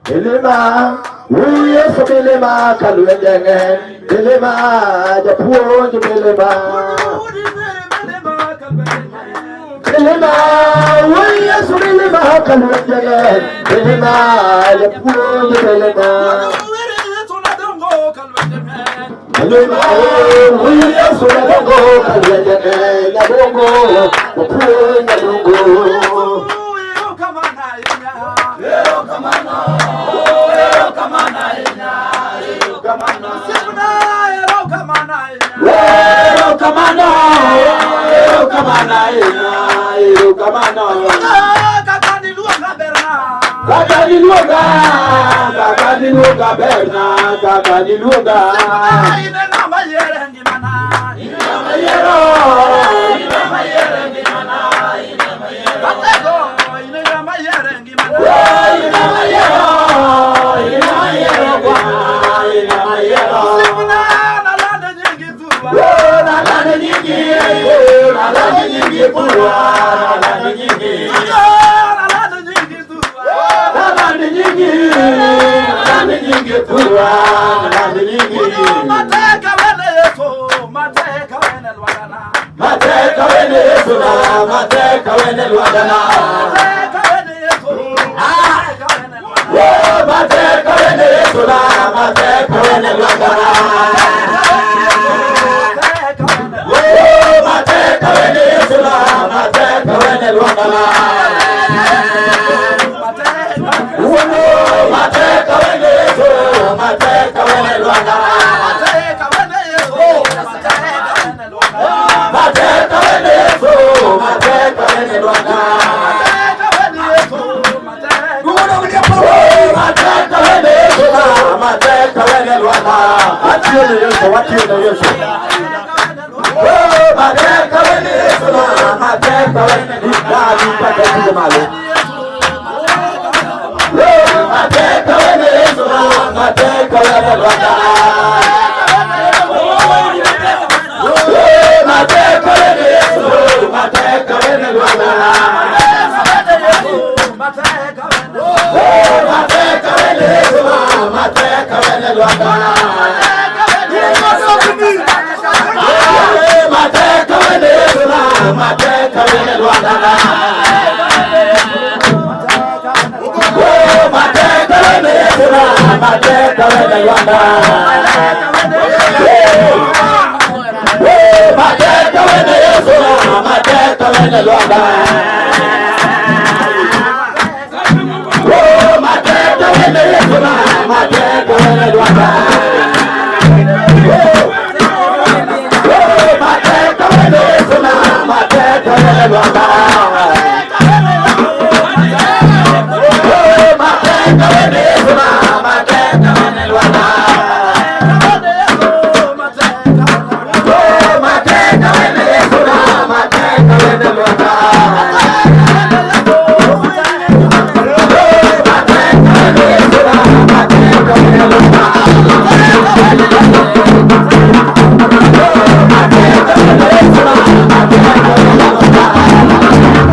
Milima, Yesu milima kalwejenge, milima japuonj milima. Milima, Yesu milima kalwejenge, milima japuonj milima. Milima, Yesu nadongo kalwejenge, nyadongo, japuonj nyadongo. Erokamano, erokamano ahinya, erokamano. Kaka niluonga, kaka niluonga berna, kaka niluonga. Ina mayiero, ina mayiero, ina mayiero Bwana, ina mayiero. Oh, nalande nyingi, oh, nalande nyingi Bwana, nalande nyingi. Nalande nyingi, nalande nyingi Bwana, nalande nyingi. Mateka wene Yesu na, mateka wene Lwadana. Oh, mateka wene Yesu na, mateka wene Lwadana. Oh, mateka wene Yesu na, mateka wene Lwadana. Oh, mateka wene Yesu, mateka wene Lwadana. Mateka wene Yesu, mateka wene Lwadana. Oh, mateka wene Yesu na, mateka wene Lwadana. Atiyo Yesu, atiyo Yesu. Oh, mateka wene Yesu na, mateka wene Lwadana. Mateka malo. Oh, mateka wene Yesu na, mateka wene Lwadana. Oh, mateka wene Yesu, mateka wene Lwadana. Oh, mateka wene Yesu na, mateka wene Lwadana. Oh, mateka wene Yesu na, mateka wene Lwadana. Oh, mateka wene Yesu na, mateka wene Lwadana. Oh, mateka wene Yesu na, mateka wene Lwadana. Oh, mateka wene Yesu na, mateka wene Lwadana. Oh, mateka wene Yesu na, mateka wene Lwadana. Oh, mateka wene Yesu na, mateka wene Lwadana. Oh, mateka wene Yesu na, mateka wene Lwadana. Oh, mateka wene Yesu na, mateka wene Lwadana. Oh, mateka wene Yesu na, mateka wene Lwadana.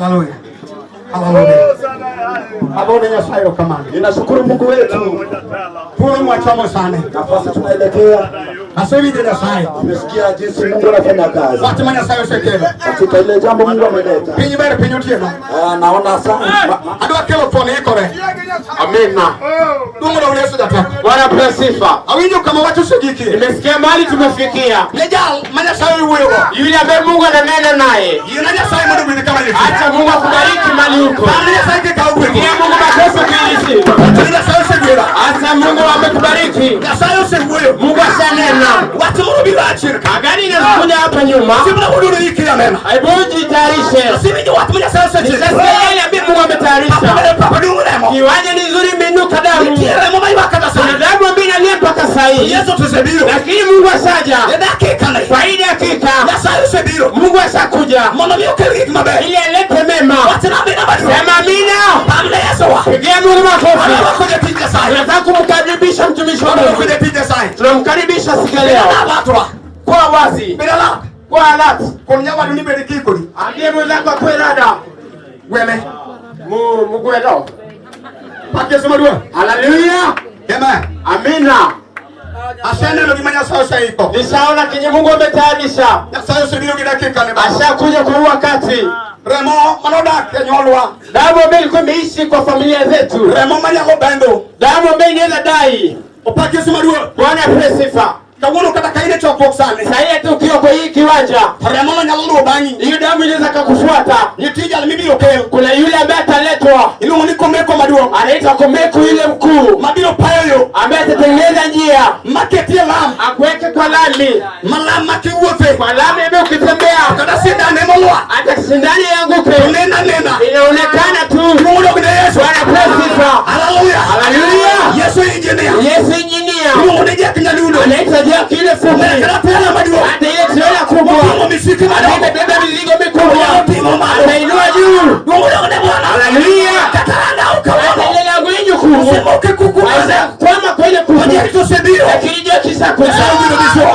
Haleluya. Haleluya. Abone Nyasaye erokamano. Ninashukuru Mungu wetu. Thuolo mwachomo sani. Nafasi tunaelekea, Asewinjo Nyasaye. tumesikia jinsi Mungu anafanya kazi Wach ma Nyasaye osekelo. Katika ile jambo Mungu ameleta. Piny ber piny otieno. Ah, naona sana Adwa kelo thuon ikore. Amina. Duong' odog ne Yesu jateko. Bwana apewe sifa. Awinjo kama wach osegikie. Nimesikia mahali tumefikia. Ne jal ma Nyasaye wuoyogo. Yule ambaye Mungu ananena naye. Yiena Nyasaye mondo obed kama nitie. Acha Mungu akubariki mahali huko. Par ne Nyasaye kikawo gweth. Pigia Mungu makofi ukiishi. Wach ni Nyasaye osegwedha. Asa Mungu amekubariki. Nyasaye osewuoyo. Mungu ashanena. Wach moro biro achiel ka. Agani inakuja hapa nyuma. Simna ududo ikri anena. Hebu jitayarishe. Asewinjo wach ma Nyasaye osechiwo. Nishasikia yale ambayo Mungu ametayarisha. Papa papa duong' remo. Kiwanja ni nzuri, imeinuka damu. Nitie remo maywak kata Kuna sani. damu ambayo inalia mpaka saa hii. Yesu osebiro. Lakini Mungu ashaja. E dakika ni. Kwa hii dakika Nyasaye osebiro. Mungu ashakuja Mondo mi okel gik maber. Ili alete mema. Wachna amina maduong'. Sema amina. Pamne Yesu wa. Pigia Mungu makofi. Adwa jatich Nyasaye. Tunataka kumkaribisha mtumishi wa Adwa Mungu. jatich Nyasaye. Tunamkaribisha siku ya leo. Bed alert. Kuwa wazi. Bed alert. Kuwa alert. Kon nyawadu ni bed kikori. Ambie mwenzako akuwe rada. Wele. Mugwelo. Pak Yesu maduong'. Haleluya. Amen. Amina. Aseneno gima Nyasaye oseiko. Nishaona kenye Mungu ametayarisha. Nyasaye osebiro gi dakika ne baba. Ashakuja kwa huu wakati. Remo manodak e nyuolwa. Damu ambayo ilikuwa imeishi kwa familia zetu. Remo manyalo bendo. Damu ambayo inaweza dai. Opak Yesu maduong'. Bwana apewe sifa. Kawuono kata ka in e chokruok sani. Sasa hii ukiwa kwa hii kiwanja, Remo no nyalo luwo bang'i. Hiyo damu inaweza kukufuata. Nitie jal mibiro kel. Kuna yule ambaye ataletwa. Iluongo ni komeko maduong'. Anaitwa Komeko yule mkuu. Mabiro payo yo. Ambaye atatengeneza njia. Maketie lam. Akuweke kwa lami. Ma lam makiwuothe. Kwa lami ambayo ukitembea. Kata sindan emolwar. Hata sindano ianguke. To neno anena. Inaonekana tu. Duong' odog ne Yesu. Bwana apewe sifa. Haleluya. Haleluya. Yesu engineer. Yesu engineer. Iluongo ni Jack Nyalundo. Anaitwa Jack ile fupi. Kata tela maduong'. Hata ile trela kubwa. Oting'o misiki madongo. Amebeba mizigo mikubwa. Oting'o malo. Atainua juu. Duong' odog ne Bwana. Haleluya. Kata randa Hata ukawano. ile lango jukumu. Osimoke kuku. Aweza kwama kwa ile kuku. Jack osebiro. Lakini Jack ishakuja. Nyasaye obiro gi chwo.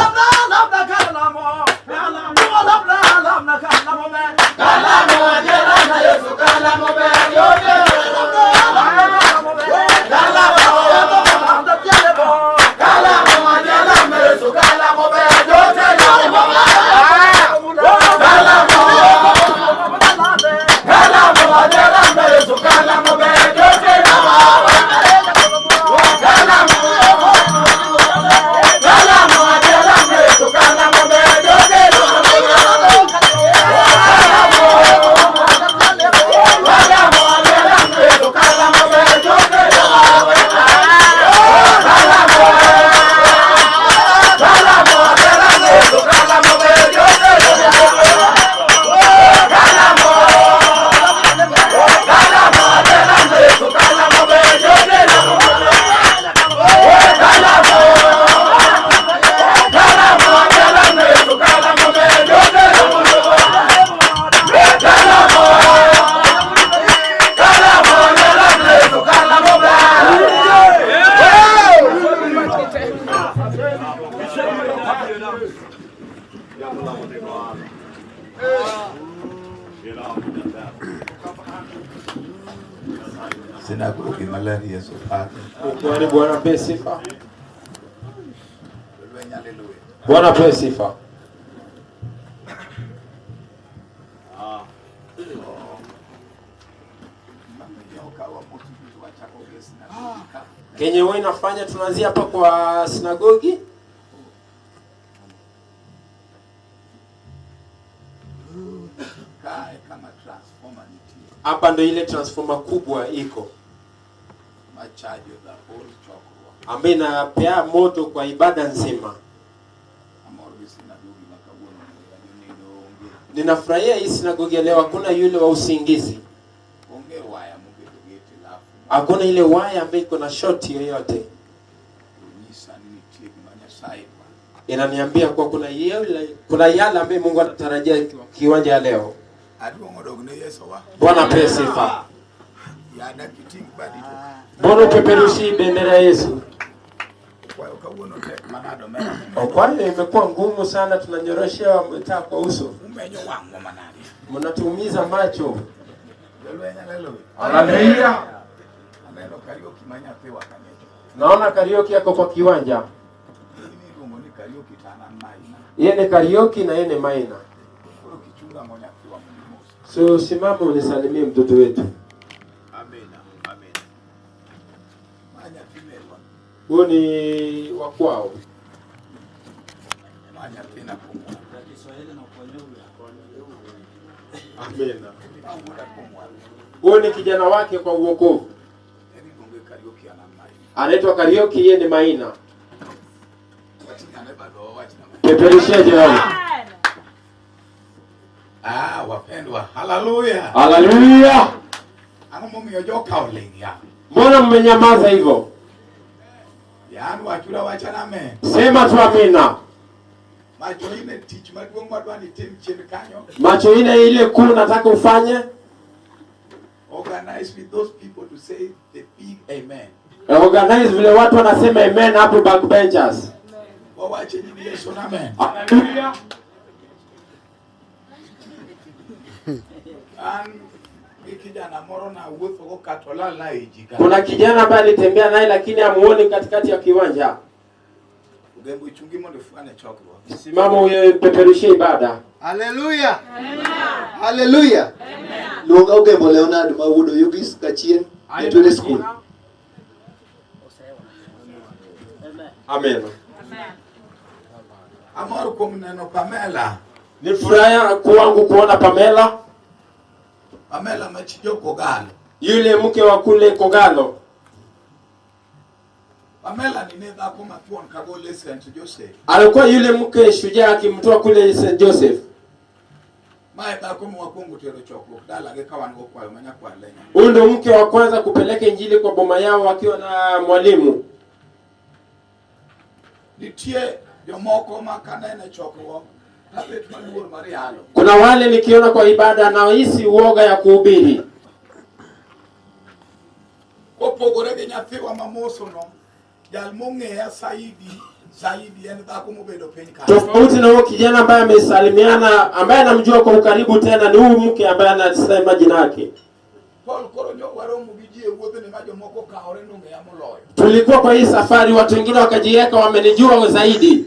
Sinagogi maler Yesu pake. Kwani Bwana apewe sifa. Lweny haleluya. Bwana apewe sifa. Kenye wewe inafanya tunaanzia hapa kwa sinagogi. Kae kama transformer nitie. Hapa ndo ile transformer kubwa iko. Machajo the whole chokruok. Ambayo inapea moto kwa ibada nzima. Amor gi sinagogi ma kawuono jonindo onge. Ninafurahia hii sinagogi ya leo, hakuna yule wa usingizi. Onge waya mobedo gi hitilafu. Hakuna ile waya ambayo iko na shoti yoyote. Onyisa ni nitie gima Nyasaye dwaro. Inaniambia kuwa kuna yale ambayo Mungu anatarajia kiwanja ya leo. Aduong'o dog ne Yesu wa. Bwana apewe sifa. Yada kiting badi to. Mbona upeperushi bendera ya Yesu? Kwayo kawuono tek manado mera. Kwayo imekuwa ngumu sana, tunanyoroshewa taa kwa uso. Umenyo wang'wa manade. Mnatuumiza macho. Jolweny haleluya. Haleluya. Aneno Kariuki ma nyathiwa kanyecho. Naona Kariuki yako kwa kiwanja. In iluongo ni Kariuki to an an Maina. Yeye ni Kariuki na yeye ni Maina. Koro kichunga mo nyathiwa mondo imosi. So simama unisalimie mtoto wetu. Amina. Amina. Ma nyathi merwa. Huyu ni wa kwao. Ma nyathina kuom wan. Amina. Ma wuoda kuom wan. Huyu ni kijana wake kwa uokovu. En iluonge Kariuki an an Maina. Anaitwa Kariuki, yeye ni Maina. Wating'ane badwa wawachna ma. Peperushie Jehova. Ah, wapendwa. Haleluya. Haleluya. Ang'o momiyo joka oling' ya? Mbona mmenyamaza hivyo? Yaani wachura wachana amen. Sema tu amina. Macho ine tich maduong' madwa ni tim chien kanyo. Macho ine ile kuu nataka ufanye, Organize with those people to say the big amen. Organize vile watu wanasema amen hapo backbenchers. Wawache nyini Yesu na amen. Haleluya. An gi kijana moro na wuothogo kata olal na ei ji ka. Kuna kijana ambaye alitembea naye lakini amuoni katikati ya kiwanja. Ogembo chungi mondo ifwane chokruok. Simama upeperushie ibada. Haleluya. Haleluya. Luonga Ogembo Leonard ma wuod Oyugis kachien Nitwele School. Amen. Amor kuom neno Pamela. Ni furaha kwangu kuona Pamela, Pamela ma chi jo Kogalo. Yule mke wa kule Kogalo. Pamela ni ne dhako mathuon kagole St. Joseph. Alikuwa yule mke shujaa akimtoa kule St. Joseph. Mae dhako mwakwongo tero chokruok dalagi ka wan go kwayo ma nyakwar lenya. Huyu ndio mke wa kwanza kupeleka injili kwa boma yao wakiwa na mwalimu. Nitie jomoko ma kaneno e chokruok tabet maluor mar yalo. Kuna wale nikiona kwa ibada nahisi uoga ya kuhubiri. Kopogore gi nyathiwa mamosono, jal mong'eya saidi saidi en dhako mobedo piny ka. Tofauti na huyo kijana ambaye amesalimiana, ambaye anamjua kwa ukaribu tena, ni huyu mke ambaye anasema jina yake. Paul koro nyo waromo gi ji e wuodhni ma jomoko okawore nong'eya moloyo. Tulikuwa kwa hii safari, watu wengine wakajiweka wamenijua zaidi.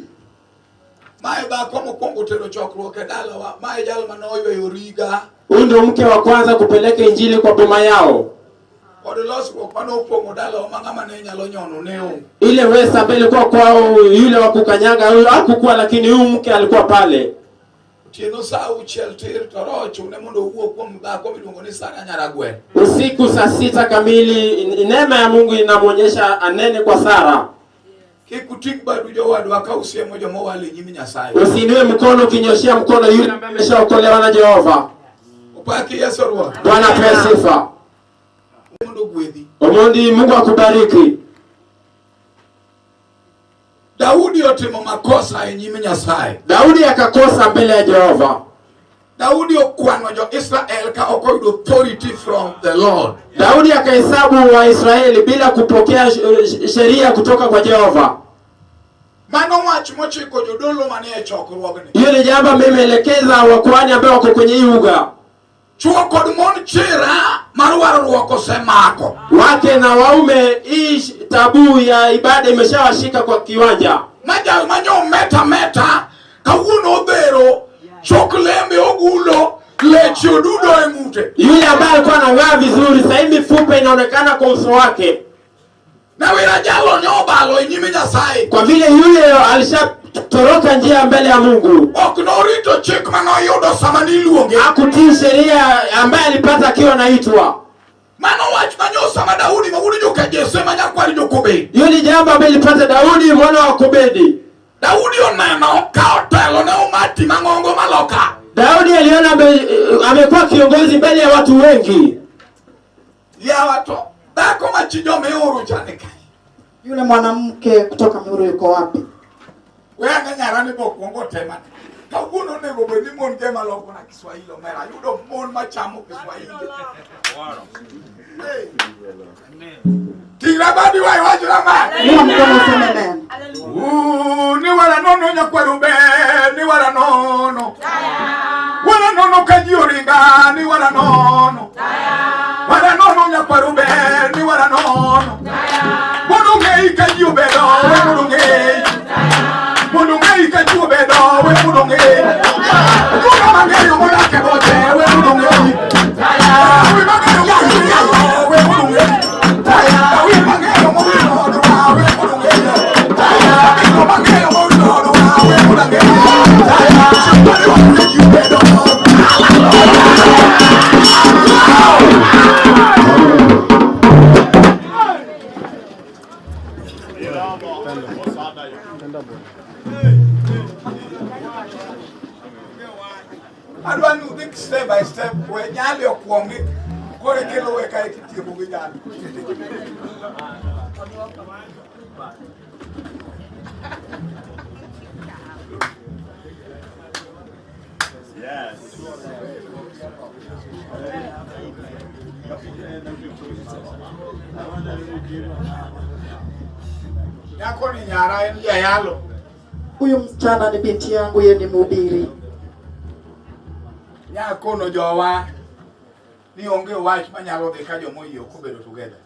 Mae dhako mokwongo tero chokruok e dalawa, mae jal manoyweyo riga Huyu ndio mke wa kwanza kupeleka injili kwa boma yao. Kod losruok manopong'o dalawa ma ng'ama ne nyalo nyono ne onge. Ile wesa ambayo ilikuwa kwao, yule wa kukanyaga huyu hakukuwa, lakini huyu mke alikuwa pale. Otieno sa auchiel tir to roho ochune mondo owuo kuom dhako miluongo ni Sara Nyaragwen. Usiku saa 6 kamili, neema ya Mungu inamwonyesha anene kwa Sara. Kik uting' badu jowadwa ka usiemo joma owal e nyim Nyasaye. Usiinue mkono ukinyoshea mkono yule ambaye ameshaokolewa na Jehova. Opaki Yesu Ruoth. Bwana apewe sifa. Mondo ogwedhi. Omondi, Mungu akubariki. Daudi otimo makosa e nyim Nyasaye. Daudi akakosa mbele ya Jehova. Daudi okwano jo-Israel ka ok oyudo authority from the Lord. Daudi akahesabu Waisraeli bila kupokea sheria kutoka kwa Jehova. Mano wach mochiko jodolo manie chokruogni. Hiyo ni jambo ameelekeza wakuhani ambao wako kwenye hii uga. Chwo kod mon chira mar warruok osemako. Wake na waume, hii tabu ya ibada imeshawashika kwa kiwanja. Ma jal manyo meta meta kawuono odhero chok lembe ogulo leche odudo e ng'ute. Yule ambaye alikuwa anang'aa vizuri, sasa hivi mifupa inaonekana kwa uso wake. Nawira jalo ne obalo e nyim Nyasaye. Kwa vile yule alishatoroka njia mbele ya Mungu. Ok norito chik manoyudo sama niluonge. Hakutii sheria ambaye alipata akiwa anaitwa. Mano wach manyo sama Daudi ma wuod joka Jesse ma nyakwar Jokobedi. Hiyo ni jambo ambalo lilipata Daudi mwana wa Kobedi. Daudi oneno ka otelo ne umati mang'ongo maloka. Daudi aliona amekuwa kiongozi mbele ya watu wengi. Yawa to dhako ma chi jomiuru chande kae. Yule mwanamke kutoka Miuru yuko wapi? We ane nyara ni bokwongo tema. Kawuono onego bed ni mon ge maloko na Kiswahili omera. Ayudo mon machamo Kiswahili. Hey. Ting'na badi wa iwach ma. Inua mkono useme amen. Ni wala nono nyakwar ber, ni wala nono. Wala nono ka ji oringa, ni wala nono. we mudo ng'eyi. Ajuoga mang'eyo modak e boche, we mudo ng'eyi. Dawi mang'eyo mowilo, we mudo ng'eyi. Dawi mang'eyo mowilo odwa, we mudo ng'eyi. Abiro mang'eyo mowilo odwa, we mudo ng'eyi. Chieng' mane ji obedo. Adwa ni udhi step by step, we nyali okwongi, koro ikiluwe kae titieko gi nyali. Nyako ni nyara en jayalo. Huyu msichana ni binti yangu, yeye ni mhubiri. Nyako no jowa ni onge wach manyalo dhi ka jomoyie ok obedo together.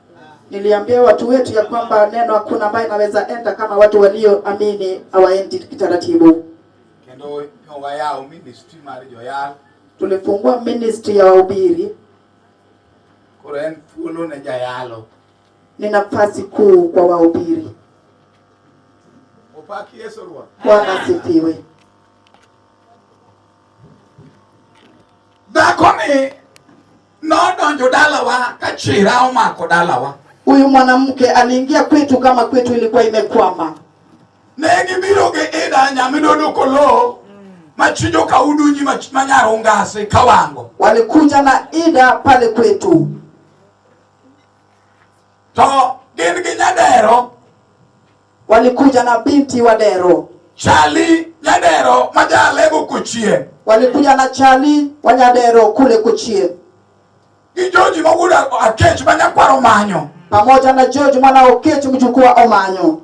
Niliambia watu wetu ya kwamba neno hakuna ambaye inaweza enda kama watu walioamini hawaendi kitaratibu. Kendo wayawo ministry mar joyal. Tulifungua ministry ya wahubiri, Koro en thuolo ne jayalo. Ni nafasi kuu kwa wahubiri. Opaki Yesu Ruoth. Bwana asifiwe. Dhako ni nodonjo dalawa ka chira omako dalawa. Huyu mwanamke aliingia kwetu kama kwetu ilikuwa imekwama. Ne gibiro gi Ida nyamidodo kolo machinjo ka udunyi manyaro ngase kawango. Walikuja na Ida pale kwetu. To gin gi nyadero. Walikuja na binti wa Dero. Chali nyadero majalego kuchie. Walikuja na Chali wa Nyadero kule kuchie. Gi George mawuoda Akech manyakwaro manyo. Pamoja na George mwana Okech mjukuu wa Omanyo.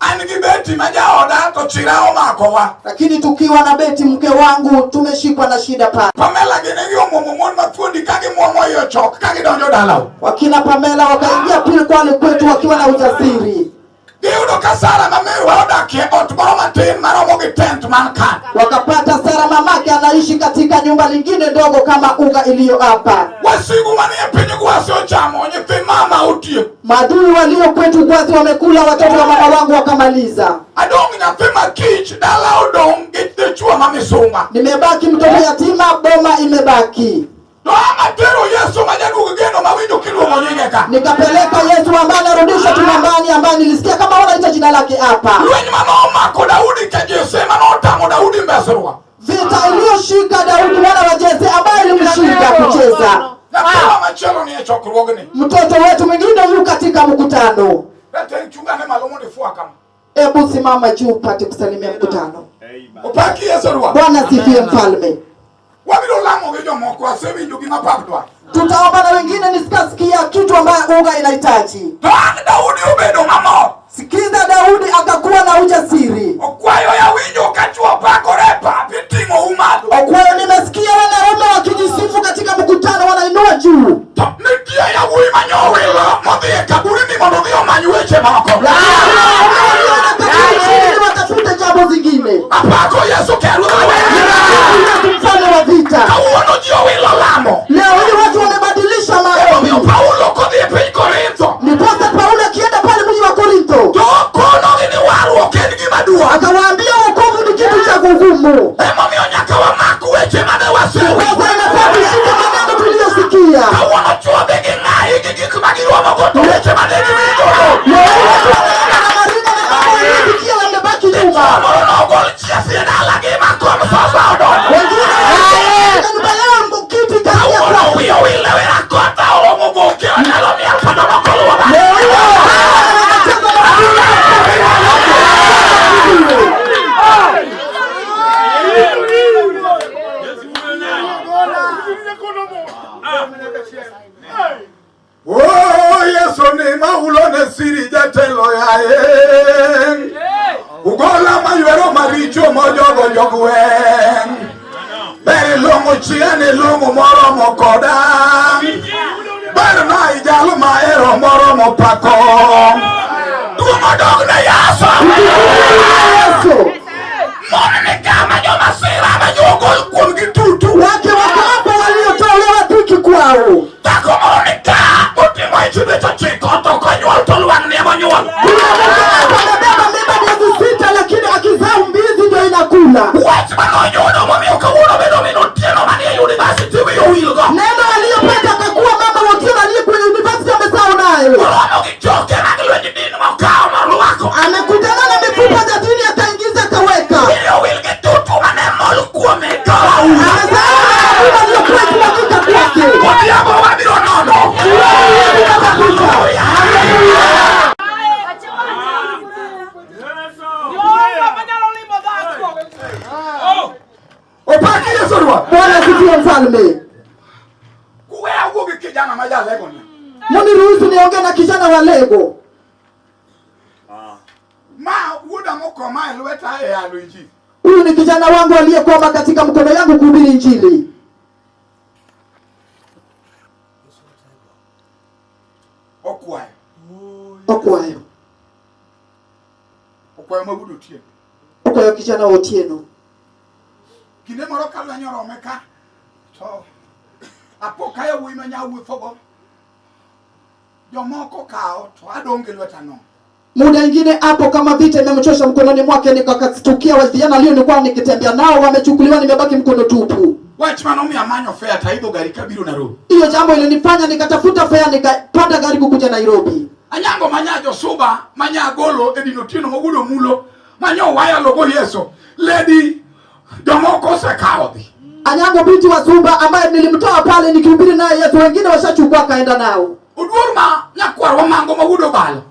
An gi Beti ma jaoda to chira omakowa. Lakini tukiwa na Beti mke wangu tumeshikwa na shida pale. Pamela gine gi omuomo mon mathuondi ka gimuomo i ochok ka gidonjo dalau. Wakina Pamela wakaingia pili kwale kwetu wakiwa na ujasiri. Giyudo ka Sara ma merwa odakie ot moro matin maromo gi tent man ka. Wakapata Sara mamake anaishi katika nyumba lingine ndogo kama uga iliyo hapa. Wasigu manie piny Gwasi ochamo nyithi mama otieko. Maadui walio kwetu Gwasi wamekula watoto wa mama wangu wakamaliza. Adong' nyathi ma kich dala odong' gi dichuo ma misumba. Nimebaki mtoto yatima, boma imebaki. To ang' atero Yesu ma jaduog geno mawinjo kiluongo nyinge ka. Nikapeleka Yesu ambaye anarudisha tumambani, ambaye nilisikia kama wanaita jina lake hapa. Lweny manomako Daudi ka Jesse manotamo Daudi mbesruok. Vita iliyoshika Daudi mwana wa Jesse ambaye ilimshinda kucheza. Nyathina machielo ni e chokruogni. Mtoto wetu mwingine yu katika mkutano. Rateng' chungane malo mondo ifwa kama. Hebu simama juu upate kusalimia mkutano. Opaki Yesu Ruoth. Bwana asifiwe mfalme. Wabiro lamo gi jomoko asewinjo gima pap dwaro. Tutaomba na wengine, nisikasikia kitu ambayo uga inahitaji. To ang' Daudi obedo mamor. Sikiza, Daudi akakuwa na ujasiri. Okwayo yawinjo ka chuo pakore e pap iting'o u malo. Okwayo, nimesikia wanaume wakijisifu katika mkutano wanainua juu. To nitie yawuoyi manyowilo modhi e kaburi ni mondo odhi omany weche moko. Lakini wanaume walioenda kaburi chini watafute jambo zingine. Apako Yesu ke ruodh lweny. Yesu mfalme wa vita. Kawuono ji owilo lamo. Leo hii watu wamebadilisha Emomiyo maombi. Paulo kodhi e piny Korintho. Ndiposa Paulo akienda pale mji wa Korintho To okonogi ni warruok en gima duong'. akawaambia wokovu ni kitu cha kugumu. Emomiyo nyaka wamak weche mane wasewinjo. Sasa inafaa tushike maneno tuliyosikia. Kawuono chuo dhi gi ng'ayi gi gik ma giromogo to weche mane giwinjogo. Leo hii watu wanaenda na maringo na mambo waliyosikia wamebaki nyuma. Moro nogol chieth e dalagi ma kom sofa odonjo. Wengine wanaenda nyumba yao kiti ikaingia Kawuono kwao. wiyo wil ne wera kota oromo boke onyalo miel kata mokoluwo bang'e. Leo hii wanacheza na Oh, Yesu ni maulo ne siri jatelo yaye. Ugola maywero maricho mojogo jogweng'. Ber ilong'o chien ilong'o moromo koda. Ber na ijalo mahero moromo pako. Duong' odog ne Yesu. Yesu. Wake wako hapa waliotolewa dhiki kwao. Kuna mke hapa amebeba mimba miezi 6, lakini akizaa mbizi ndio inakula. Neno aliyopata akakuwa mama Otieno aliye kwenye university amesahau nayo. Amekutana na mifupa jatini akaingiza akaweka. Amesahau na aliyokuwa ikimwagika kwake. Bwana asifiwe mfalme. Muniruhusu niongee na kijana wa Lego. Huyu ni kijana wangu aliyekoma katika mkono yangu kuhubiri Injili. Okwayo. Okwayo kijana wa Otieno. Kinde moro ka lweny orome ka to apo ka yawuoyi ma nyawuothogo jomoko kawo to adong' gi lweta nono. Muda ingine hapo kama vita imemchosha mkononi mwake, nikakastukia wa vijana walio nilikuwa nikitembea nao wamechukuliwa, nimebaki mkono tupu. Wach manomiyo amanyo fare to aidho gari kabiro Nairobi. Hiyo jambo ilinifanya nikatafuta fare nikapanda gari kukuja Nairobi. Anyango manya josuba manya agolo e dino Otieno mogudo mulo manyo waya logo Yeso lady jomoko osekawo dhi. Anyango binti wa Suba ambaye nilimtoa pale nikihubiri naye Yesu, wengine washachukua kaenda nao. Oduor ma nyakwar wa mango magudo balo.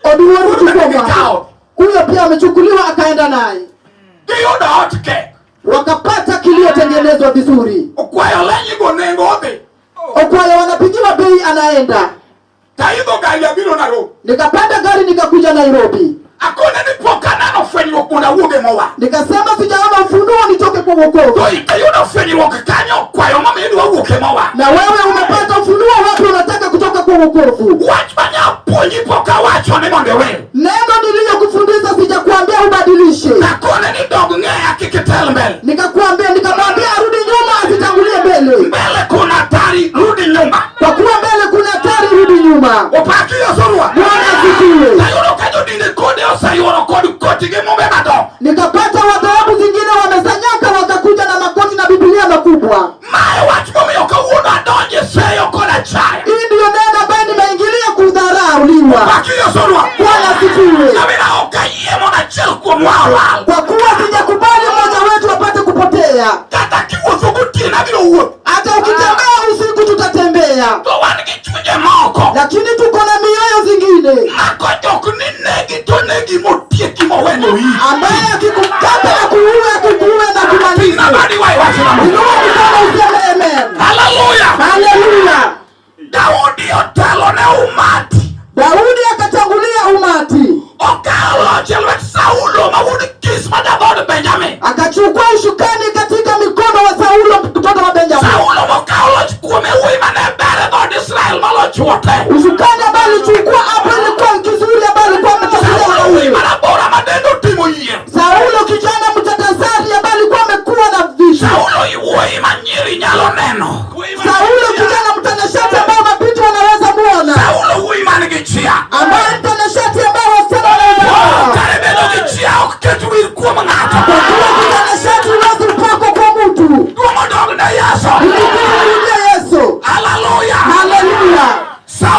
Oduor chukua. Huyo pia amechukuliwa akaenda naye. Giyudo hot cake. Wakapata kiliotengenezwa vizuri. Okwayo lenyi go nengo odhi. Okwayo wanapigiwa bei anaenda. Taidho gari abiro Nairobi. Nikapanda gari nikakuja Nairobi. Akone ni pok aneno fwenyruok mondo awuog e mowa. Nikasema sijaona ufunuo nitoke kwa wokovu. To ikayudo fwenyruok kanyo okwayo momiyo idwa wuok e mowa. Na wewe umepata ufunuo wapi unataka kutoka kwa wokovu? Wach mane apuonji pok awacho ni mondo iwe. Neno niliyokufundisha sijakuambia ubadilishe. Nakone ni dog ng'eya kik itel mbele. Nikakuambia, nikamwambia arudi nyuma asitangulie mbele. Mbele kuna hatari, rudi nyuma. Kwa kuwa mbele kuna hatari, rudi nyuma. Opaki Yesu Ruoth. Bwana asifiwe. Nayudo ka jodinde kode oseyuoro kod koti gi mumbe madongo. Nikapata wadhabu zingine wamesanyaka wakakuja na makoti na Biblia makubwa. Mae wach momiyo kawuono adonje seyo kod achaya. Hii ndio neno ambayo nimeingilia kudharauliwa. Opaki Yesu Ruoth. Bwana asifiwe. Nyamira ok ayie mondo achiel kuomwa olal. Kwa kuwa sijakubali mmoja wetu apate kupotea. Kata kiwuotho gotieno abiro wuotho. Hata ukitembea usiku tutatembea. To wan gi chunje moko. Lakini tuko na mioyo zingine. Mako jok ni negi to negi motieki moweno iyi. Ambaye akikukata na kuua, kukuua na kumaliza. Nabadi wa iwacho na Mungu. Inua mkono useme amen. Haleluya. Haleluya. Daudi otelo ne umati. Daudi akatangulia umati. Okawo loch e lwet Saulo ma wuod Kish ma ja-dhood Benjamin. Akachukua usukani katika mikono wa Saulo mtoto wa Benjamin. Saulo mokawo loch kuome wuoyi mane ber e dhood Israel molocho te. Usukani ambaye alichukua hapo ilikuwa kizuri ambaye alikuwa amechaguliwa Saulo na wuoyi Mungu. marabora ma dende otimo yier. Saulo kijana mchachasari ambaye alikuwa amekuwa na visu. Saulo wuoyi ma nyiri nyalo neno. Saulo kijana mtanashati ambaye mabinti wanaweza muona. Saulo wuoyi man gi chia. Ambaye mtanashati ambaye wasichana wanaweza muona. Kare bedo gi chia ok ket wir kuom ng'ato. Kwa kuwa kitanashati huwezi upako kwa mtu. Duong' odog ne Yesu. Utukufu urudie Yesu. Haleluya. Haleluya. Saulo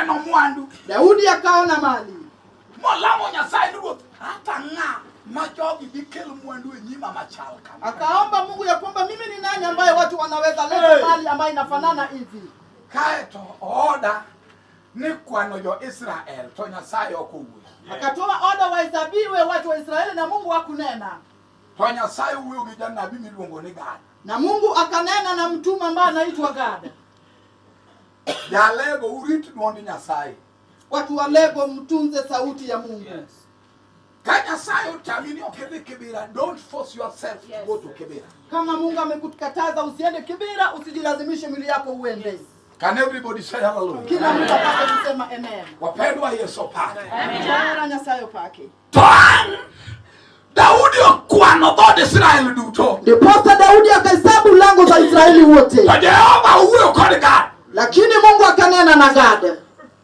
oneno mwandu. Daudi akaona mali. Molamo Nyasaye ni ruoth ata ng'a ma jogi dikel mwandu e nyima machal kama. Akaomba Mungu ya kwamba mimi ni nani ambaye watu wanaweza leta mali ambayo inafanana hivi. Kaeto oda ni kwano jo-Israel to Nyasaye ok owuoyo. Akatoa oda wahesabiwe watu wa Israeli na Mungu hakunena. To Nyasaye wuoyo gi janabi miluongo ni Gad. Na Mungu akanena na mtume ambaye anaitwa Gad. Jalego urit dwond Nyasaye. Watu wa Lego, mtunze sauti ya Mungu. Yes. Ka Nyasaye otami ni ok idhi Kibera, don't force yourself to go to Kibera. Kama Mungu amekukataza usiende Kibera, usijilazimishe mwili yako uende. Yes. Can everybody say hallelujah? Kila mtu apate kusema amen. Wapendwa Yesu pake. Amen. Nyasaye pake. To an Daudi okwano dhood Israel duto. Ndiposa Daudi akahesabu lango za Israeli wote. To Jehova owuoyo kod Gad. Lakini Mungu akanena na Gad.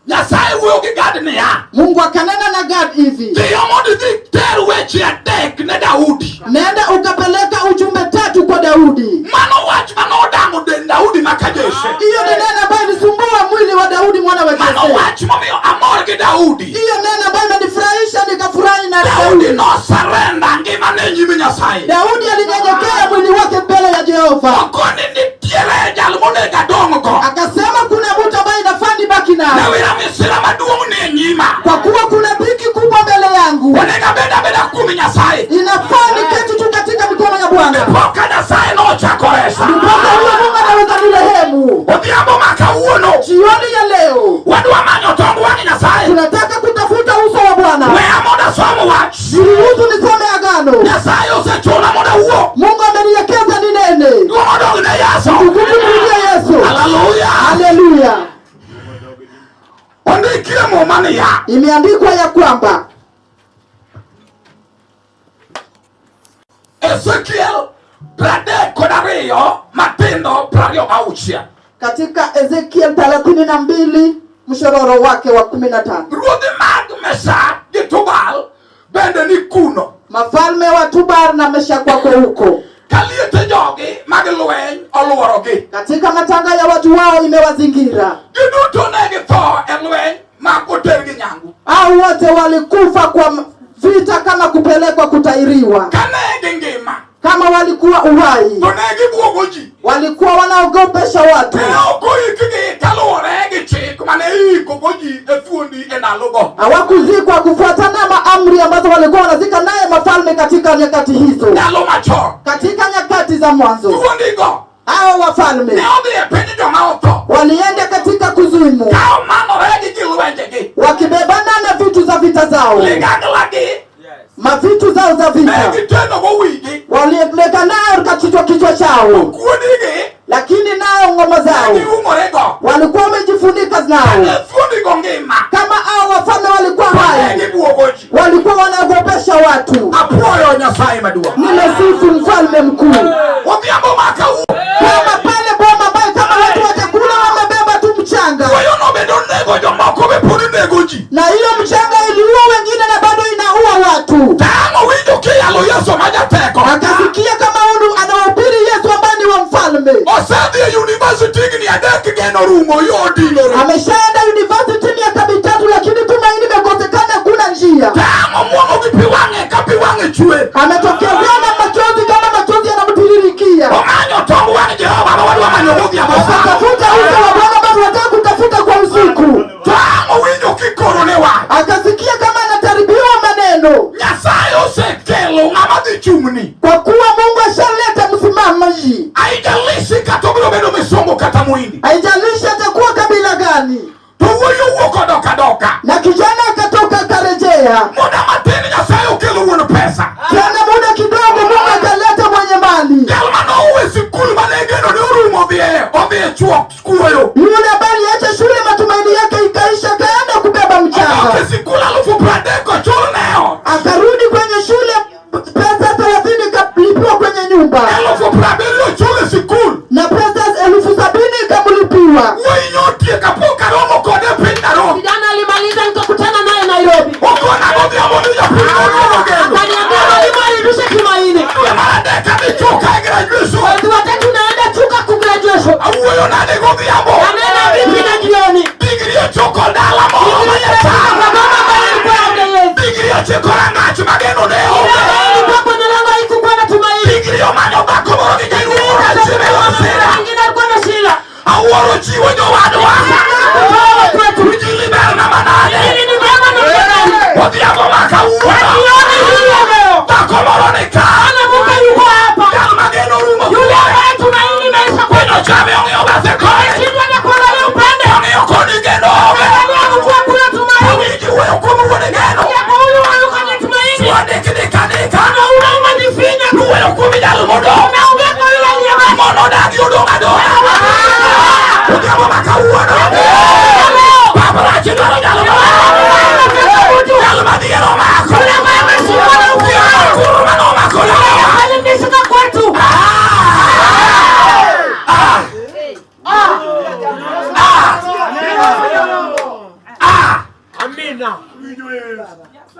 Nyasaye wuoyo gi Gad niya. Mungu akanena na Gad hivi. Dhiyo mondo idhi ter weche adek ne Daudi. Nenda ukapeleka ujumbe tatu kwa Daudi. Mano wach manodang'o dend Daudi maka Jesse. Hiyo ni neno ambayo ilisumbua mwili wa Daudi mwana wa Mano Jesse. wach momiyo amor gi Daudi. Hiyo neno ambayo imenifurahisha nikafurahi na Daudi Daudi. nosurrender ngimane e nyim Nyasaye. Daudi alinyenyekea mwili wake mbele ya Jehova. Okoni nitiere jal monego adong' go. Akasema kuna mtu ambaye inafaa nibaki naye. Nawira misira maduong' ni e nyima. Kwa kuwa kuna dhiki kubwa mbele yangu. Onego abed abeda kuom Nyasaye. Inafaa niketi tu katika mikono ya Bwana. Ndipoka Nyasaye nochako resa. Ndiposa huyo Mungu anaweza nirehemu. Odhiambo ma kawuono. Jioni ya leo Wadwa manyo tong wang' Nyasaye. tunataka kutafuta uso wa Bwana. Weya mondo asom wach. Niruhusu nisome agano. Nyasaye osechuna mondo awuo. Mungu amenielekeza ninene. Duong' odog ne Yesu. Tukufu mrudie Yesu. Haleluya. Haleluya. Ondikie Muma niya. Imeandikwa ya kwamba Ezekiel 32 matindo 26. Katika Ezekiel 32 mshororo wake wa 15. Ruodhi mag Meshak gi Tubal bende ni kuno. Mafalme wa Tubal na Meshak wako huko. Ka liete jogi mag lweny oluorogi. Katika matanga ya watu wao imewazingira. Giduto ne githo e lweny ma otergi nyangu. Hao wote walikufa kwa vita kama kupelekwa kutairiwa. Kane gingima. Kama walikuwa uhai. To ne gibuogo ji. Walikuwa wanaogopesha watu. Ne ok oikgi kaluwore gi chik mane iikogo ji e thuondi e ndalogo. Hawakuzikwa kufuatana na amri ambazo walikuwa wanazika naye mafalme katika nyakati hizo. Ndalo machon. Katika nyakati za mwanzo. Thuondigo. Hao wafalme ne odhi e piny joma otho. Walienda katika kuzimu. Ka omanore gi gilwenjegi. Wakibebana na vitu za vita zao. Liganglagi. Mavitu zao za vita. Ne gitenogo wigi. Waliweka nayo katika kichwa chao. Kuodigi. Lakini nayo ngoma zao. Ne giumorego. Walikuwa wamejifunika nao. Ne thuondigo ngima. Kama hao wafalme walikuwa hai. Ne gibuogo ji. Walikuwa wanaogopesha watu. Apuoyo Nyasaye maduong'. Nimesifu mfalme mkuu. Odhiambo ma kawuono. Kama pale boma ambayo kama watu watakula wamebeba tu mchanga. Kuoyo nobedo nego jomoko be pod nego ji. Na hiyo mchanga iliua wengine na bado inaua watu. Tang'o winjo kiyalo Yesu ma jateko. Akasikia kama huyu anahubiri Yesu ambaye ni wa mfalme. Osedhi e university higni adek geno rumo yo odinore. Ameshaenda university miaka mitatu lakini tumaini limekosekana, hakuna njia. Tang'o muomo gi pi wang'e ka pi wang'e chwe. Ametokezea na machozi kama machozi yanamtiririkia. Omanyo tong wang' Jehova ma wadwa manyo godhiambo sano. Akatafuta uso wa Bwana ambao tunataka kutafuta kwa usiku. Tang'o winjo kikoro ne wach. Akasikia kama anataribiwa maneno. Nyasaye osekelo ng'ama dhi chung'ni. Kwa kuwa Mungu ashaleta msimamaji. Haijalishi kata obiro bedo misungu kata muhindi. Haijalishi atakuwa kabila gani. To wuoyi owuok odok adoka. Na kijana akatoka akarejea. Muda matin Nyasaye okelo wuon pesa. Tena muda kidogo Mungu akaleta mwenye mali. Jal manowe sikul mane geno ni orumo odhi e chuok kuoyo. Yule ambaye aliacha shule matumaini yake ikaisha, akaenda kubeba mchanga. Odok e sikul 30,000 ochul ne ot. Akarudi kwenye shule pesa 30 ikalipiwa kwenye nyumba. 70,000 ochul e sikul. Na pesa 70,000 ikamlipiwa. Wuoyi nyotie kapok aromo kode e piny Nairobi. Kijana alimaliza nikakutana naye Nairobi. Okona godhiambo ni japuonj noluongo geno. Akaniambia mwalimu alirudisha tumaini. Dwe mar adek adhi Chuka e graduation. Mwezi wa tatu naenda Chuka ku graduation. Awuoyo nade godhiambo. Anena vipi na jioni. Digri ochoko dala.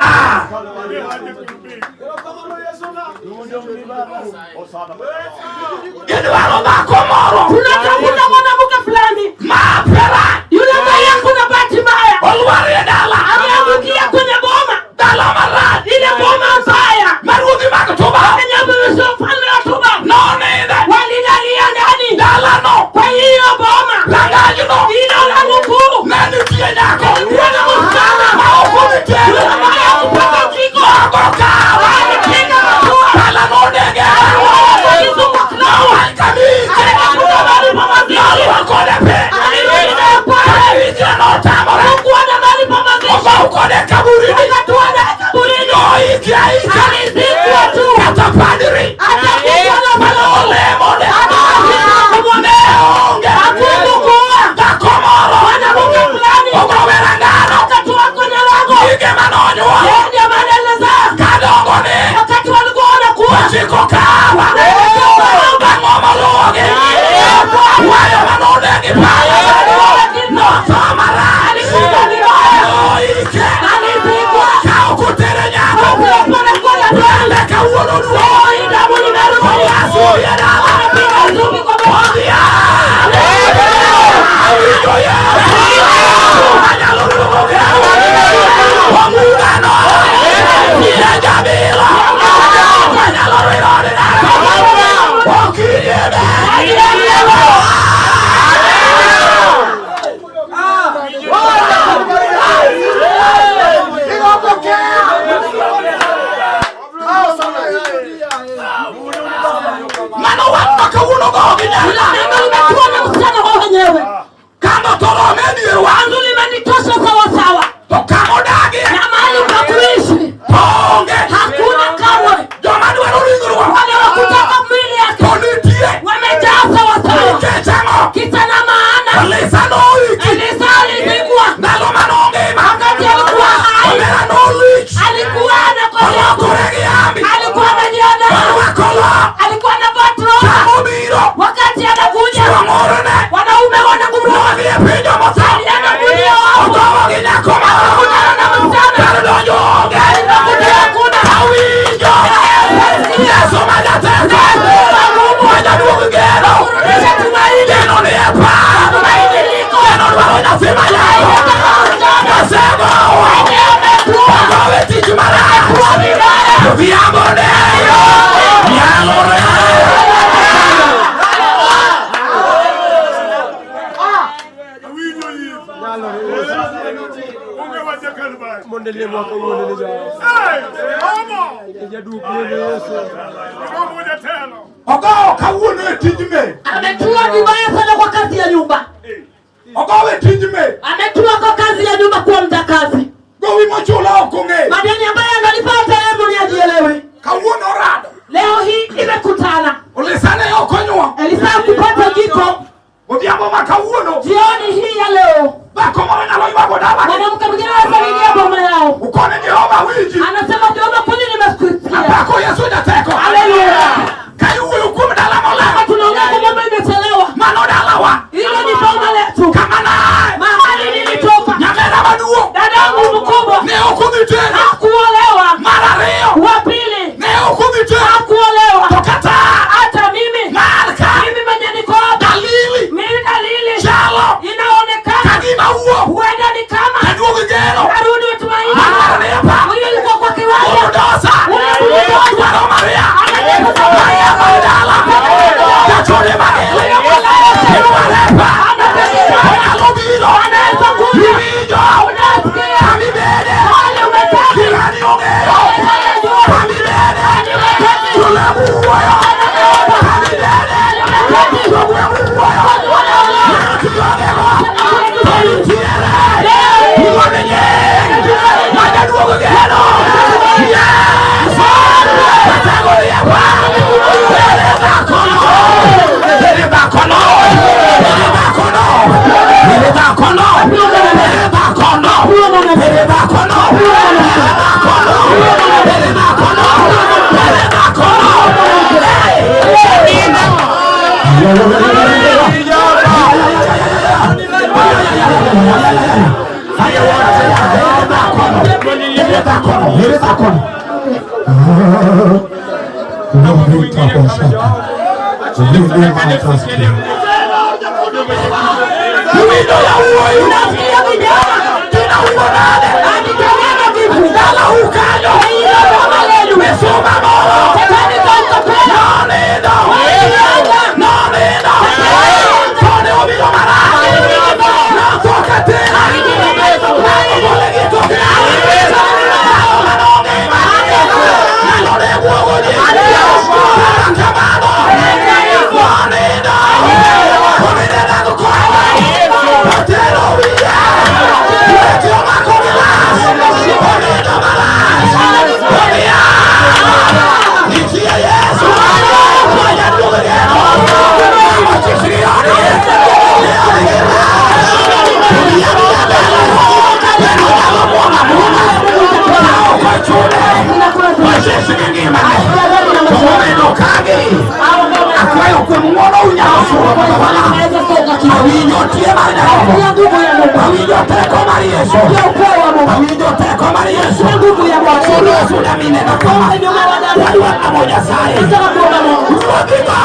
Ah! Gidwaro dhako moro. Tunatafuta mwanamke fulani. Mapera. Yule ambaye kuna bahati mbaya. Olwar e dala. Ameangukia kwenye boma. Dala marach. Ile boma mbaya. Ma ruodhi mag Tuba. Yenye mfalme wa Tuba. Noninde. Walilalia ndani. Dalano. Kwa hiyo boma. Langajno. Ile lango kuu. Ne nitie nyako. Kulikuwa na msichana. Ma ok odhi tedo. Yule ambaye hakupata jiko. Nogo kawa. Alipiga hatua. Dala nonege. Aliuawa kisu kwa klabu. Nowang' kabich. Alitafuta mahali pa mazishi. Noluo kode pi. Alirudi naye pale. Kane winjre notamore. Hakukuwa na mahali pa mazishi. Ogow kode kaburini. Akatua naye kaburini. Noiki aika. Alizikwa tu. Kata padri. Hata kichwa na Mane olemone. Hata kichwa kumwona. Ne onge. Hakukuwa. Dhako moro. Mwanamke fulani. Ogowe rangano. Akatua kwenye lango. Gige manonyuolo. Yeye ndiye anaeleza. Kadongone. Wakati walikuwa wanakuwa. Ochiko kawa. Ang'o moluwogi? Wayo manonegi pala. Notho marach. Alikufa vibaya. Noike. Alizikwa. Ka ok otere nyako. Hakuwa na Rembe kawuono duogo. Leo hii damu limerudi. Ogas e dala. Anapiga zumi kwa boma. Odhiambo. Awinjo Yesu. Anyalo duogo kendo. Omugano. Jabila. Anyalo rwiro ni dala. Okinyi be. Mano wach ma kawuono gogi Hilo nyaka. neno limekuwa na msichana wao wenyewe. Kama torome dier wang' Kanzu limenitosha sawa sawa. to kama odagie Na mahali pa kuishi to onge. hakuna kamwe. Joma dwaro ringruok Wale wa kutaka mwili yake to nitie. wamejaa sawa sawa. Nikech ang'o? Kisa na maana Elisa noiki. Elisa alizikwa Ndalo manongima. wakati alikuwa hai, Omera nolich. alikuwa anakosa, Olokore gi ambi. alikuwa anajiandaa, Orwako lo. alikuwa anavaa troka. Samobiro. Wakati anakuja Chwang'orone. wanaume wananguruma, Nodhi e piny jomotho. alienda kulia wafu, Ogowo gi nyako moro. akakutana na msichana, Kar donjo onge. alipokuja hakuna. Awinjo. Yesu ma jateko. Ma jaduog geno. Kurudisha tumaini, Geno ni e par. tumaini liko, Geno dwaro nyathi ma nyako. Osegowa. Ogowe tich marach. Odhiambo ne. Nyalore. Ogowo kawuono e tij me. ametua vibaya sana kwa kazi ya nyumba, Ogowe tij me. ametua kwa kazi ya nyumba kuwa mjakazi. Gowi mochula ok ong'eyo. Madeni ambayo analipa hata yeye mwenyewe hajielewi. Kawuono orado. Leo hii imekutana. Elisa ne ok onyuom. Elisa kupata jiko Odhiambo ma kawuono. jioni hii ya leo, Dhako moro nyalo ywago dalagi. mwanamke mwingine anasalimia boma yao, Ukone Jehova winji. anasema Jehova, kweli nimekusikia. Apako Yesu jateko. Haleluya. Ka iwuoyo kuom dala Kama molewo. tunaongea kwa mambo imechelewa, Mano dalawa. hilo ni boma letu, Kama naye. mahali nilitoka. Nyamera maduong'. Dadangu mkubwa Ne ok odhi tedo. hakuolewa, Mar ariyo. wa pili Ne ok odhi tedo. hakuolewa, To kata. hata mimi Mar ka. mimi mwenye niko hapa, Dalili. mimi dalili Chalo. inaonekana Kagima wuok. huenda ni kama Jaduog geno. karudi tumaini. Mar ariyo. Huyu yuko kwa kiwanja, Bulldozer. Huyu bulldozer. Dwaro Maria. Maria mar dala. Jachode magele. Idwarepa. Onyalo biro. anaweza kuja, Iwinjo. unasikia Kamibede. pale umetoka, Jirani ong'eyo. Kamibede. Jolemo wuoyo. Kamibede. Jogweng' wuoyo. Ng'ato ong'ego. To nitiere. Wuon nying. Ma jaduog geno. Yesu. Jatego ni e par. Ere dhakono. Ere dhakono. Ere dhakono. Ere dhakono. Ere dhakono. Ere dhakono. Ere dhakono. Ere dhakono. Ere dhakono. Hey! Ere dhakono. Iwinjo yawuoyi. Unasikia vijana? Tina winjo nade? Anikelele vipi? Dala ukanyo. Kama lelu. Misumba moro. Shetani kautapela. Nonindo. Walienda. Nonindo. Tone obiro marach. Notho katin. Nogole gi toke. Ndalo manongima. Ndalo ne buogo ji. Kata kamano. Nonindo. Komine nang kowe. Otero wiye. Weche omako gi las. Onindo marach. Omiya. Nitie Yesu. Manya duogo geno. Akwayo kuom ng'wono unyalo suro mondo walam. Awinjo tie mar Nyarombo. Awinjo teko mar Yesu. Awinjo teko mar Yesu. Sudo suda mineno kama. Wadwa lamo Nyasaye. Ruodhigo.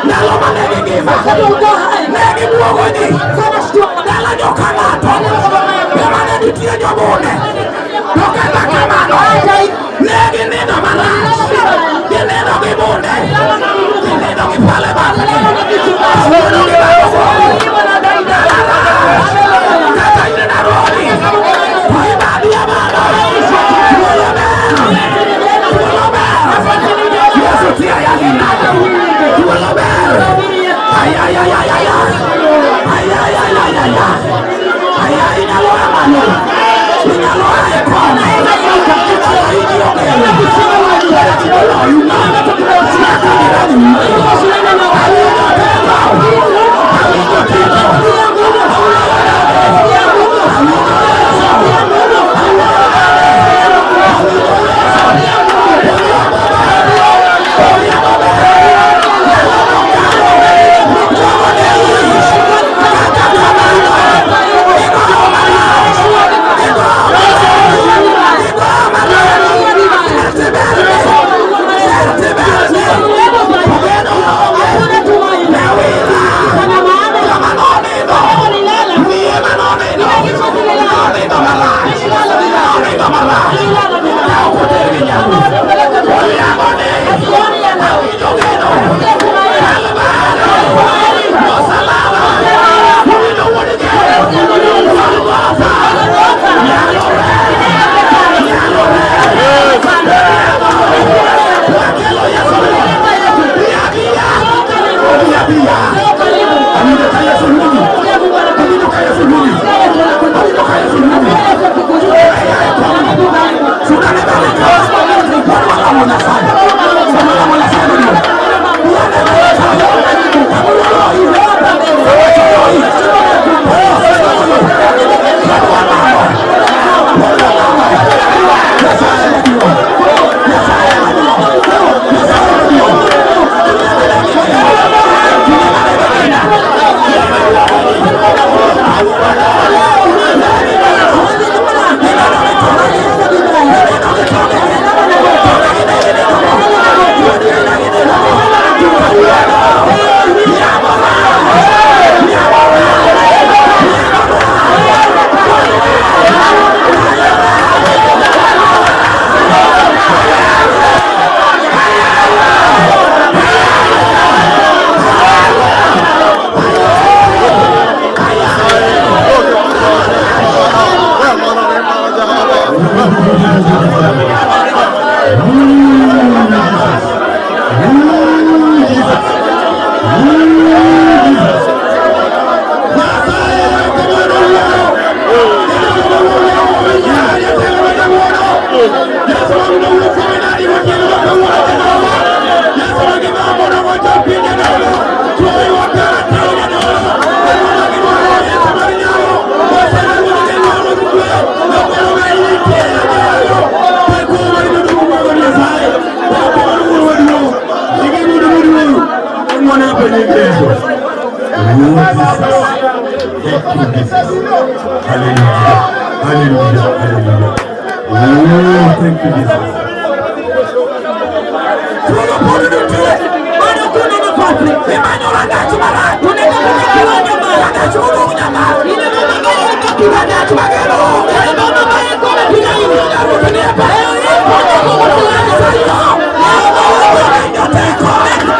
Ndalo mane gingima. Ne gibuogo ji. Dala joka ng'ato. Ema ne nitie jobune. To kata kamano, ne ginindo marach. Ginindo gi bunde. Ginindo gi pale bathgi. Kawuono gilamo Dala rach. Kata in Nairobi. To ibadi abada. Thuolo ber. Thuolo ber. Yesu tiyo yalina. Thuolo ber. Ay, ay, ay, ay, ay, ay. Ay, ay, ay, ay, ay, ay. Ay, ay, inyalo a malo. Inyalo a e kona. Inyalo iji ogeno. Wach moloyo Nyaka girani wuoyo. Awinjo teko. Awinjo teko. Awinjo Yesu. Awinjo Yesu. Hallelujah. Hallelujah. Hallelujah. Oh, thank you, Jesus. Bado kuna nafasi. Tunatafuta kiwanja mbaya. Ile mama ambaye alikuwa ile mama ambaye alikuwa amepiga hivi. Leo hii kuna Mungu tunasema. Leo Mungu nasikia nguvu. Nasikia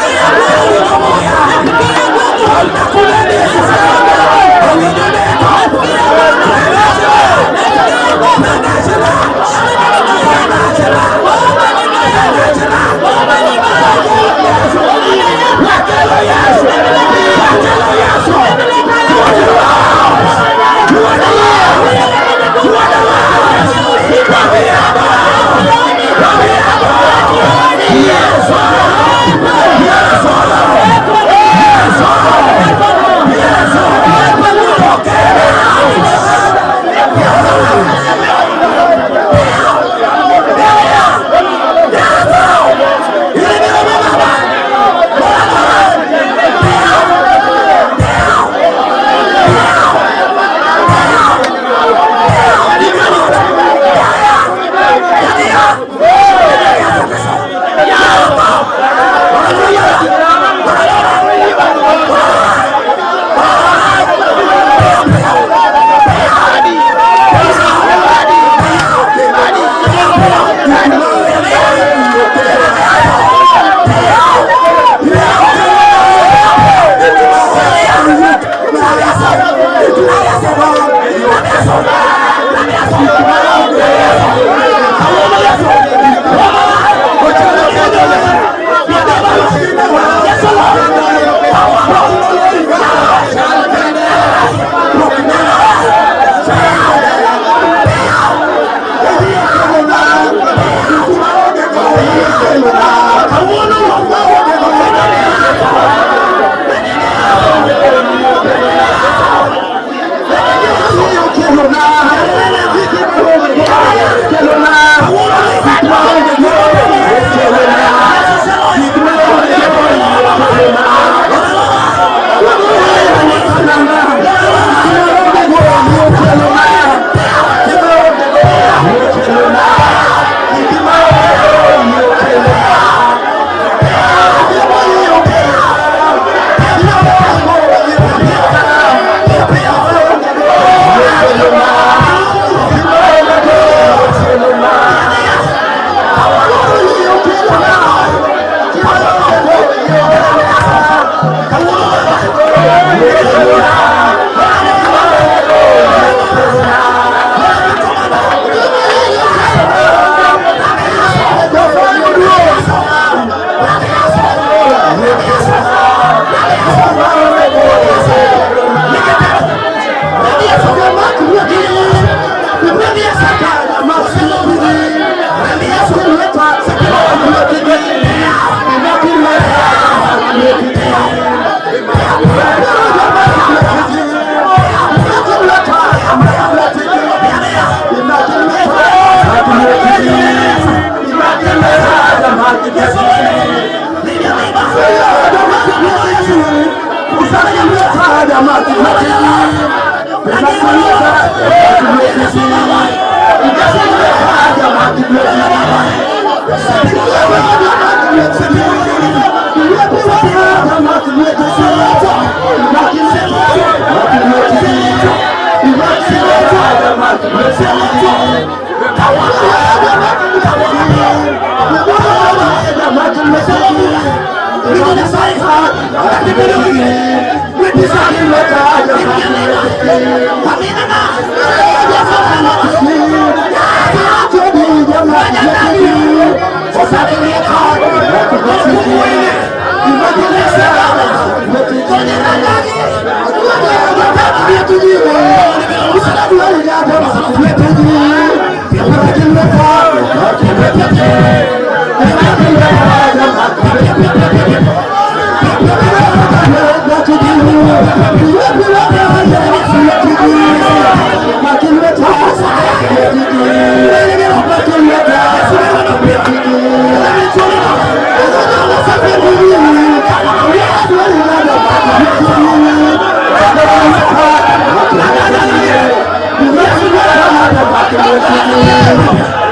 nguvu. Thank you.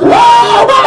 Wow!